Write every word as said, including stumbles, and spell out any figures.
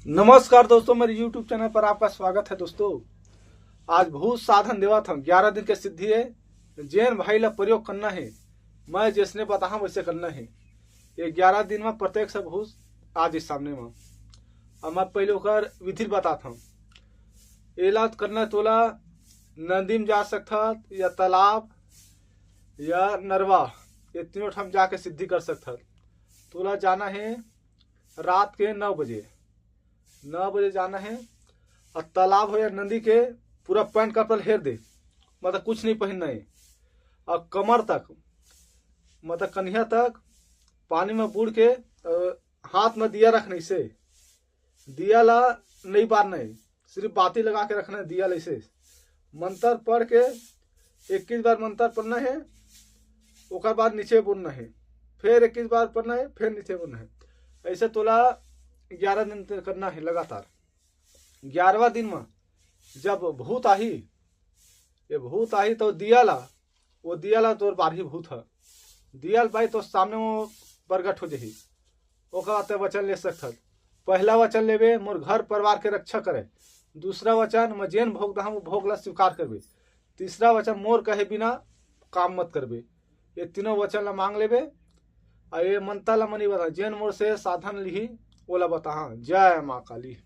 नमस्कार दोस्तों, मेरे YouTube चैनल पर आपका स्वागत है। दोस्तों, आज भूत साधन देवत हंव, ग्यारह दिन के सिद्धि हे। जेन भाई ला प्रयोग करना हे, मैं जइसने बताहूं वइसे करना हे। ये ग्यारह दिन में प्रत्यक्ष भूत आ जही सामने में। अब मैं पहले ओकर विधि ल बतात हंव। एला करना हे तोला नदी में जा सकथस या तालाब या नरवा, ये तीनों ठाम जाके सिद्धि कर सकथस। तोला जाना हे रात के नौ बजे, नौ बजे जाना हे। अउ तालाब हो या नदी के पूरा पैंट कपड़ा ल हेर दे, मतलब कुछ नहीं पहिरना हे। अउ कमर तक, मतलब कनिहा तक पानी में बूड़ के, अ, हाथ में दिया रखना हे, अइसे दिया ला नहीं बारना हे, सिर्फ बाती लगा के रखना हे दिया ला। अइसे मंत्र पढ़ के इक्कीस बार मंत्र पढ़ना हे, ओकर बाद नीचे बोलना हे, फिर इक्कीस बार पढ़ना हे, फिर नीचे बोलना हे। अइसे तोला ग्यारह दिन तक करना हे लगातार। ग्यारहवाँ दिन में जब भूत आही, ये भूत आही तो दिया ला, वो दिया ला तोर बारही भूत ह, दिया ला बाई तोर सामने वो प्रगट हो जही। ओकर बाद तैं वचन ले सकथस। पहला वचन लेबे, मोर घर परिवार के रक्षा करे। दूसरा वचन, मैं जेन भोग दहूं, वो भोग ला स्वीकार करबे। तीसरा वचन, मोर कहे बिना काम मत करबे। ये तीनों वचन ला मांग लेबे। अउ ये मंत्र ला मैं नहीं बता, जेन मोर से साधन लिही, ओला बताहा। जय माँ काली।